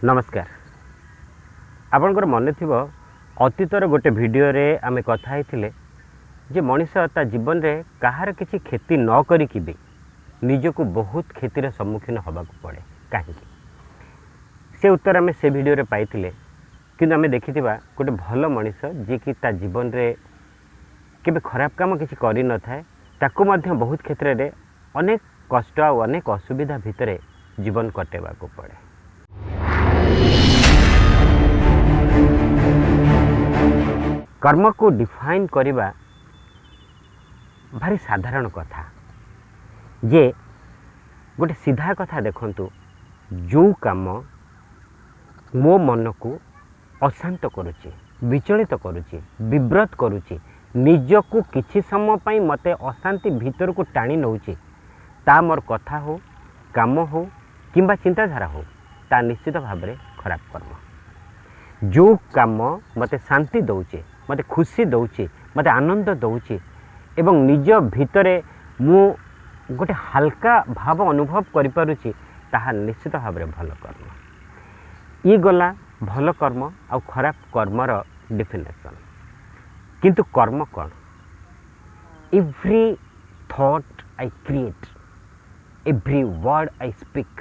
ନମସ୍କାର। ଆପଣଙ୍କର ମନେ ଥିବ, ଅତୀତର ଗୋଟେ ଭିଡ଼ିଓରେ ଆମେ କଥା ହେଇଥିଲେ ଯେ ମଣିଷ ତା ଜୀବନରେ କାହାର କିଛି କ୍ଷତି ନ କରିକି ବି ନିଜକୁ ବହୁତ କ୍ଷତିର ସମ୍ମୁଖୀନ ହେବାକୁ ପଡ଼େ କାହିଁକି? ସେ ଉତ୍ତର ଆମେ ସେ ଭିଡ଼ିଓରେ ପାଇଥିଲେ। କିନ୍ତୁ ଆମେ ଦେଖିଥିବା ଗୋଟେ ଭଲ ମଣିଷ, ଯିଏକି ତା ଜୀବନରେ କେବେ ଖରାପ କାମ କିଛି କରିନଥାଏ, ତାକୁ ମଧ୍ୟ ବହୁତ କ୍ଷେତ୍ରରେ ଅନେକ କଷ୍ଟ ଆଉ ଅନେକ ଅସୁବିଧା ଭିତରେ ଜୀବନ କଟାଇବାକୁ ପଡ଼େ। କର୍ମକୁ ଡିଫାଇନ୍ କରିବା ଭାରି ସାଧାରଣ କଥା ଯେ ଗୋଟେ ସିଧା କଥା ଦେଖନ୍ତୁ, ଯେଉଁ କାମ ମୋ ମନକୁ ଅଶାନ୍ତ କରୁଛି, ବିଚଳିତ କରୁଛି, ବିବ୍ରତ କରୁଛି, ନିଜକୁ କିଛି ସମୟ ପାଇଁ ମୋତେ ଅଶାନ୍ତି ଭିତରକୁ ଟାଣି ନେଉଛି, ତା ମୋର କଥା ହେଉ, କାମ ହେଉ କିମ୍ବା ଚିନ୍ତାଧାରା ହେଉ, ତା ନିଶ୍ଚିତ ଭାବରେ ଖରାପ କର୍ମ। ଯେଉଁ କାମ ମୋତେ ଶାନ୍ତି ଦେଉଛି, ମୋତେ ଖୁସି ଦେଉଛି, ମୋତେ ଆନନ୍ଦ ଦେଉଛି ଏବଂ ନିଜ ଭିତରେ ମୁଁ ଗୋଟେ ହାଲକା ଭାବ ଅନୁଭବ କରିପାରୁଛି, ତାହା ନିଶ୍ଚିତ ଭାବରେ ଭଲ କର୍ମ। ଇଏ ଗଲା ଭଲ କର୍ମ ଆଉ ଖରାପ କର୍ମର ଡେଫିନେସନ୍। କିନ୍ତୁ କର୍ମ କ'ଣ? Every thought I create, every word I speak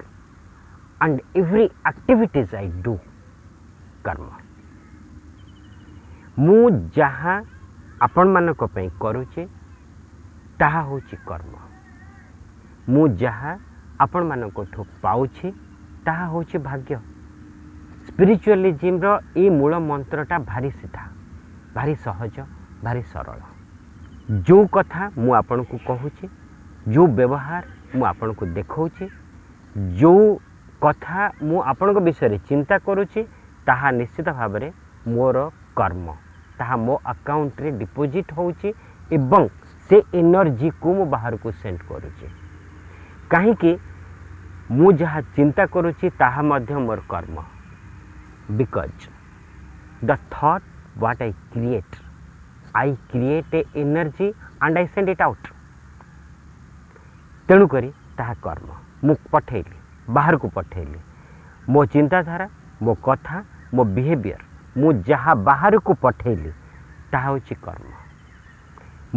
and every activities I do, କର୍ମ। ମୁଁ ଯାହା ଆପଣମାନଙ୍କ ପାଇଁ କରୁଛି ତାହା ହେଉଛି କର୍ମ। ମୁଁ ଯାହା ଆପଣମାନଙ୍କଠୁ ପାଉଛି ତାହା ହେଉଛି ଭାଗ୍ୟ। ସ୍ପିରିଚୁଆଲିଜିମ୍ର ଏଇ ମୂଳ ମନ୍ତ୍ରଟା ଭାରି ସିଧା, ଭାରି ସହଜ, ଭାରି ସରଳ। ଯେଉଁ କଥା ମୁଁ ଆପଣଙ୍କୁ କହୁଛି, ଯେଉଁ ବ୍ୟବହାର ମୁଁ ଆପଣଙ୍କୁ ଦେଖାଉଛି, ଯେଉଁ କଥା ମୁଁ ଆପଣଙ୍କ ବିଷୟରେ ଚିନ୍ତା କରୁଛି, ତାହା ନିଶ୍ଚିତ ଭାବରେ ମୋର କର୍ମ। ତାହା ମୋ ଆକାଉଣ୍ଟରେ ଡିପୋଜିଟ୍ ହେଉଛି ଏବଂ ସେ ଏନର୍ଜିକୁ ମୁଁ ବାହାରକୁ ସେଣ୍ଡ କରୁଛି। କାହିଁକି? ମୁଁ ଯାହା ଚିନ୍ତା କରୁଛି ତାହା ମଧ୍ୟ ମୋର କର୍ମ। Because the thought what I create, I create a energy and I send it out. ତେଣୁକରି ତାହା କର୍ମ। ମୁଁ ପଠେଇଲି, ବାହାରକୁ ପଠେଇଲି ମୋ ଚିନ୍ତାଧାରା, ମୋ କଥା, ମୋ ବିହେଭିଅର୍। ମୁଁ ଯାହା ବାହାରକୁ ପଠେଇଲି ତାହା ହେଉଛି କର୍ମ।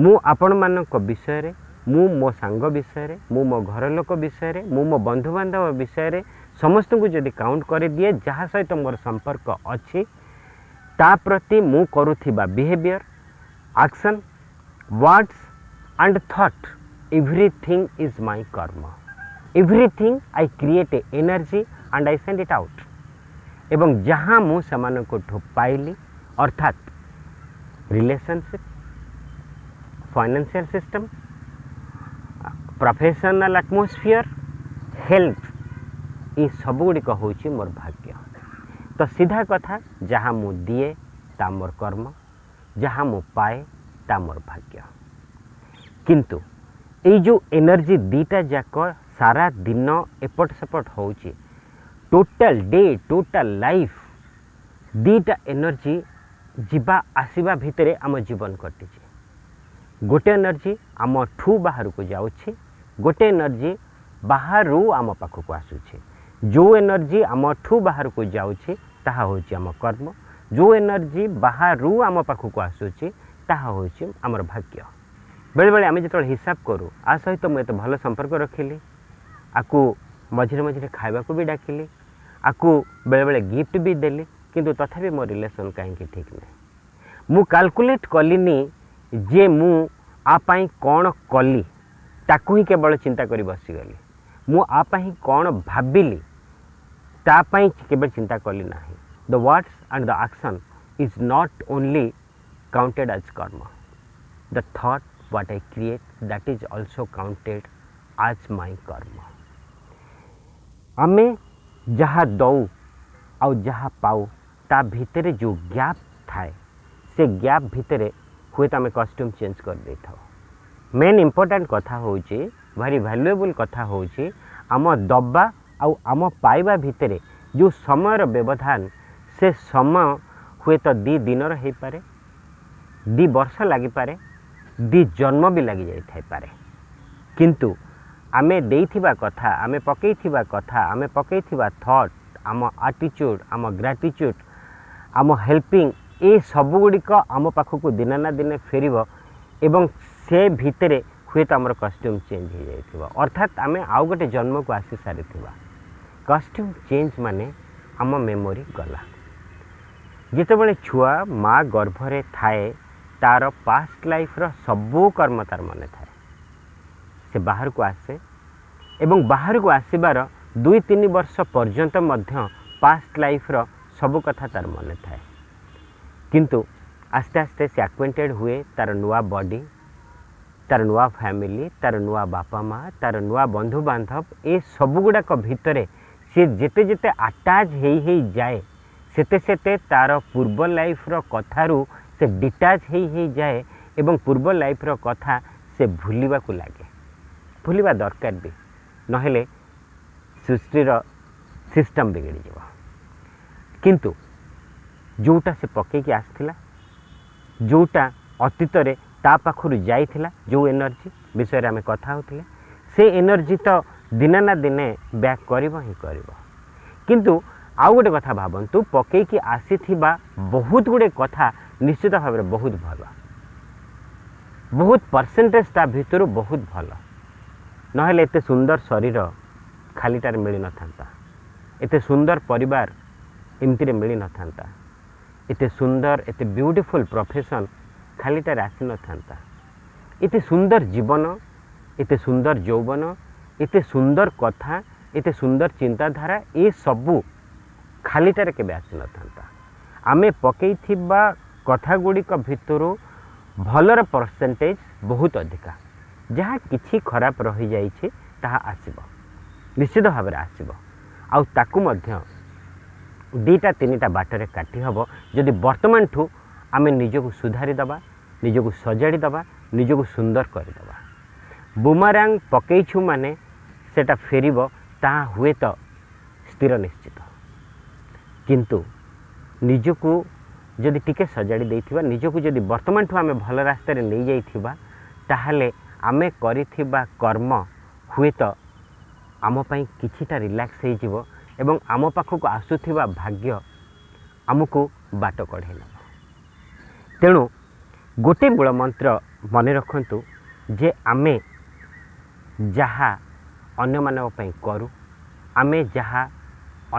ମୁଁ ଆପଣମାନଙ୍କ ବିଷୟରେ, ମୁଁ ମୋ ସାଙ୍ଗ ବିଷୟରେ, ମୁଁ ମୋ ଘର ଲୋକ ବିଷୟରେ, ମୁଁ ମୋ ବନ୍ଧୁବାନ୍ଧବ ବିଷୟରେ ସମସ୍ତଙ୍କୁ ଯଦି କାଉଣ୍ଟ କରିଦିଏ, ଯାହା ସହିତ ମୋର ସମ୍ପର୍କ ଅଛି, ତା ପ୍ରତି ମୁଁ କରୁଥିବା behaviour, action, words and thought, everything is my karma. Everything I create a energy and I send it out. ଏବଂ ଯାହା ମୁଁ ସେମାନଙ୍କଠୁ ପାଇଲି, ଅର୍ଥାତ୍ relationship, financial system, professional atmosphere, health, ଏ ସବୁଗୁଡ଼ିକ ହେଉଛି ମୋର ଭାଗ୍ୟ। ତ ସିଧା କଥା, ଯାହା ମୁଁ ଦିଏ ତା ମୋର କର୍ମ, ଯାହା ମୁଁ ପାଏ ତା ମୋର ଭାଗ୍ୟ। କିନ୍ତୁ ଏଇ ଯେଉଁ ଏନର୍ଜି ଦୁଇଟା ଯାକ ସାରା ଦିନ ଏପଟ ସେପଟ ହେଉଛି, ଟୋଟାଲ ଡେ, ଟୋଟାଲ ଲାଇଫ୍, ଦୁଇଟା ଏନର୍ଜି ଯିବା ଆସିବା ଭିତରେ ଆମ ଜୀବନ କଟିଛି। ଗୋଟେ ଏନର୍ଜି ଆମଠୁ ବାହାରକୁ ଯାଉଛି, ଗୋଟେ ଏନର୍ଜି ବାହାରୁ ଆମ ପାଖକୁ ଆସୁଛି। ଯେଉଁ ଏନର୍ଜି ଆମଠୁ ବାହାରକୁ ଯାଉଛି ତାହା ହେଉଛି ଆମ କର୍ମ, ଯେଉଁ ଏନର୍ଜି ବାହାରୁ ଆମ ପାଖକୁ ଆସୁଛି ତାହା ହେଉଛି ଆମର ଭାଗ୍ୟ। ବେଳେବେଳେ ଆମେ ଯେତେବେଳେ ହିସାବ କରୁ, ଆ ସହିତ ମୁଁ ଏତେ ଭଲ ସମ୍ପର୍କ ରଖିଲି, ଆକୁ ମଝିରେ ମଝିରେ ଖାଇବାକୁ ବି ଡାକିଲି, ଆକୁ ବେଳେବେଳେ ଗିଫ୍ଟ ବି ଦେଲି, କିନ୍ତୁ ତଥାପି ମୋ ରିଲେସନ୍ କାହିଁକି ଠିକ୍ ନାହିଁ? ମୁଁ କାଲକୁଲେଟ୍ କଲିନି ଯେ ମୁଁ ଆ ପାଇଁ କ'ଣ କଲି, ତାକୁ ହିଁ କେବଳ ଚିନ୍ତା କରି ବସିଗଲି। ମୁଁ ଆ ପାଇଁ କ'ଣ ଭାବିଲି ତା ପାଇଁ କେବେ ଚିନ୍ତା କଲି ନାହିଁ। The words and the action is not only counted as karma, the thought what I create, that is also counted as my karma. ଆମେ ଯାହା ଦଉ ଆଉ ଯାହା ପାଉ ତା ଭିତରେ ଯେଉଁ ଗ୍ୟାପ୍ ଥାଏ, ସେ ଗ୍ୟାପ୍ ଭିତରେ ହୁଏତ ଆମେ କଷ୍ଟ୍ୟୁମ୍ ଚେଞ୍ଜ କରିଦେଇଥାଉ। ମେନ୍ ଇମ୍ପୋର୍ଟାଣ୍ଟ କଥା ହେଉଛି, ଭାରି ଭ୍ୟାଲୁଏବୁଲ୍ କଥା ହେଉଛି, ଆମ ଦବା ଆଉ ଆମ ପାଇବା ଭିତରେ ଯେଉଁ ସମୟର ବ୍ୟବଧାନ, ସେ ସମୟ ହୁଏତ 2 ଦିନର ହେଇପାରେ, 2 ବର୍ଷ ଲାଗିପାରେ, 2 ଜନ୍ମ ବି ଲାଗିଯାଇଥାଇପାରେ। କିନ୍ତୁ ଆମେ ଦେଇଥିବା କଥା, ଆମେ ପକେଇଥିବା କଥା, ଆମେ ପକେଇଥିବା ଥଟ୍, ଆମ ଆଟିଚ୍ୟୁଡ଼୍, ଆମ ଗ୍ରାଟିଚ୍ୟୁଡ଼୍, ଆମ ହେଲ୍ପିଂ, ଏ ସବୁଗୁଡ଼ିକ ଆମ ପାଖକୁ ଦିନେ ନା ଦିନେ ଫେରିବ ଏବଂ ସେ ଭିତରେ ହୁଏତ ଆମର କଷ୍ଟ୍ୟୁମ୍ ଚେଞ୍ଜ ହେଇଯାଇଥିବ, ଅର୍ଥାତ୍ ଆମେ ଆଉ ଗୋଟେ ଜନ୍ମକୁ ଆସି ସାରିଥିବା। କଷ୍ଟ୍ୟୁମ୍ ଚେଞ୍ଜ ମାନେ ଆମ ମେମୋରି ଗଲା। ଯେତେବେଳେ ଛୁଆ ମା ଗର୍ଭରେ ଥାଏ, ତା'ର ପାଷ୍ଟ ଲାଇଫ୍ର ସବୁ କର୍ମ ତା'ର ମନେ ଥାଏ। ସେ ବାହାରକୁ ଆସେ ଏବଂ ବାହାରକୁ ଆସିବାର 2-3 ବର୍ଷ ପର୍ଯ୍ୟନ୍ତ ମଧ୍ୟ ପାଷ୍ଟ ଲାଇଫ୍ର ସବୁ କଥା ତା'ର ମନେ ଥାଏ। କିନ୍ତୁ ଆସ୍ତେ ଆସ୍ତେ ସେ ଆକ୍ୱେଣ୍ଟେଡ଼ ହୁଏ ତା'ର ନୂଆ ବଡ଼ି, ତା'ର ନୂଆ ଫ୍ୟାମିଲି, ତା'ର ନୂଆ ବାପା ମା, ତା'ର ନୂଆ ବନ୍ଧୁବାନ୍ଧବ, ଏ ସବୁଗୁଡ଼ାକ ଭିତରେ ସିଏ ଯେତେ ଯେତେ ଆଟାଚ୍ ହେଇ ହେଇ ଯାଏ, ସେତେ ସେତେ ତା'ର ପୂର୍ବ ଲାଇଫ୍ର କଥାରୁ ସେ ଡିଟାଚ୍ ହେଇ ହେଇଯାଏ ଏବଂ ପୂର୍ବ ଲାଇଫ୍ର କଥା ସେ ଭୁଲିବାକୁ ଲାଗେ। ଭୁଲିବା ଦରକାର ବି, ନହେଲେ ସୃଷ୍ଟିର ସିଷ୍ଟମ୍ ବିଗିଡ଼ିଯିବ। କିନ୍ତୁ ଯେଉଁଟା ସେ ପକେଇକି ଆସିଥିଲା, ଯେଉଁଟା ଅତୀତରେ ତା ପାଖରୁ ଯାଇଥିଲା, ଯେଉଁ ଏନର୍ଜି ବିଷୟରେ ଆମେ କଥା ହେଉଥିଲେ, ସେ ଏନର୍ଜି ତ ଦିନେ ନା ଦିନେ ବ୍ୟାକ୍ କରିବ ହିଁ କରିବ। କିନ୍ତୁ ଆଉ ଗୋଟେ କଥା ଭାବନ୍ତୁ, ପକେଇକି ଆସିଥିବା ବହୁତ ଗୁଡ଼ିଏ କଥା ନିଶ୍ଚିତ ଭାବରେ ବହୁତ ଭଲ, ବହୁତ ପରସେଣ୍ଟେଜ୍ ତା ଭିତରୁ ବହୁତ ଭଲ, ନହେଲେ ଏତେ ସୁନ୍ଦର ଶରୀର ଖାଲିଟାରେ ମିଳିନଥାନ୍ତା, ଏତେ ସୁନ୍ଦର ପରିବାର ଏମିତିରେ ମିଳିନଥାନ୍ତା, ଏତେ ସୁନ୍ଦର ଏତେ ବ୍ୟୁଟିଫୁଲ୍ ପ୍ରଫେସନ୍ ଖାଲିଟାରେ ଆସିନଥାନ୍ତା, ଏତେ ସୁନ୍ଦର ଜୀବନ, ଏତେ ସୁନ୍ଦର ଯୌବନ, ଏତେ ସୁନ୍ଦର କଥା, ଏତେ ସୁନ୍ଦର ଚିନ୍ତାଧାରା, ଏସବୁ ଖାଲିଟାରେ କେବେ ଆସିନଥାନ୍ତା। ଆମେ ପକେଇଥିବା କଥା ଗୁଡ଼ିକ ଭିତରୁ ଭଲର ପରସେଣ୍ଟେଜ୍ ବହୁତ ଅଧିକା, ଯାହା କିଛି ଖରାପ ରହିଯାଇଛି ତାହା ଆସିବ, ନିଶ୍ଚିତ ଭାବରେ ଆସିବ। ଆଉ ତାକୁ ମଧ୍ୟ 2ଟା 3ଟା ବାଟରେ କାଟି ହେବ ଯଦି ବର୍ତ୍ତମାନଠୁ ଆମେ ନିଜକୁ ସୁଧାରି ଦେବା, ନିଜକୁ ସଜାଡ଼ି ଦେବା, ନିଜକୁ ସୁନ୍ଦର କରିଦେବା। ବୁମାରାଙ୍ଗ ପକେଇଛୁ ମାନେ ସେଟା ଫେରିବ, ତାହା ହୁଏତ ସ୍ଥିର ନିଶ୍ଚିତ, କିନ୍ତୁ ନିଜକୁ ଯଦି ଟିକେ ସଜାଡ଼ି ଦେଇଥିବା, ନିଜକୁ ଯଦି ବର୍ତ୍ତମାନଠୁ ଆମେ ଭଲ ରାସ୍ତାରେ ନେଇଯାଇଥିବା, ତାହେଲେ ଆମେ କରିଥିବା କର୍ମ ହୁଏତ ଆମ ପାଇଁ କିଛିଟା ରିଲାକ୍ସ ହେଇଯିବ ଏବଂ ଆମ ପାଖକୁ ଆସୁଥିବା ଭାଗ୍ୟ ଆମକୁ ବାଟ କଢ଼େଇ ନେବ। ତେଣୁ ଗୋଟେ ମୂଳ ମନ୍ତ୍ର ମନେ ରଖନ୍ତୁ ଯେ ଆମେ ଯାହା ଅନ୍ୟମାନଙ୍କ ପାଇଁ କରୁ, ଆମେ ଯାହା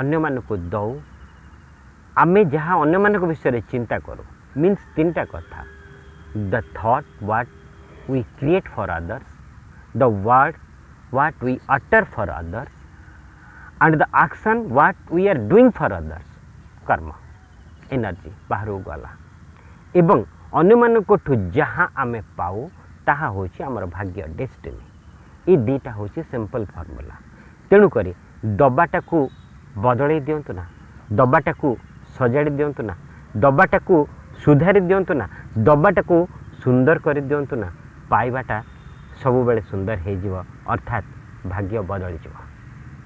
ଅନ୍ୟମାନଙ୍କୁ ଦଉ, ଆମେ ଯାହା ଅନ୍ୟମାନଙ୍କ ବିଷୟରେ ଚିନ୍ତା କରୁ, ମିନ୍ସ 3ଟା କଥା, the thought what we create for others, the word what we utter for others, and the action what we are doing for others. କର୍ମ ଏନର୍ଜି ବାହାରକୁ ଗଲା ଏବଂ ଅନ୍ୟମାନଙ୍କଠୁ ଯାହା ଆମେ ପାଉ ତାହା ହେଉଛି ଆମର ଭାଗ୍ୟ, ଡେଷ୍ଟିନି। ଏ 2ଟା ହେଉଛି ସିମ୍ପଲ୍ ଫର୍ମୁଲା। ତେଣୁକରି ଦବାଟାକୁ ବଦଳେଇ ଦିଅନ୍ତୁ ନା, ଦବାଟାକୁ ସଜାଡ଼ି ଦିଅନ୍ତୁ ନା, ଦବାଟାକୁ ସୁଧାରି ଦିଅନ୍ତୁ ନା, ଦବାଟାକୁ ସୁନ୍ଦର କରିଦିଅନ୍ତୁ ନା, ପାଇବାଟା ସବୁବେଳେ ସୁନ୍ଦର ହେଇଯିବ, ଅର୍ଥାତ୍ ଭାଗ୍ୟ ବଦଳିଯିବ।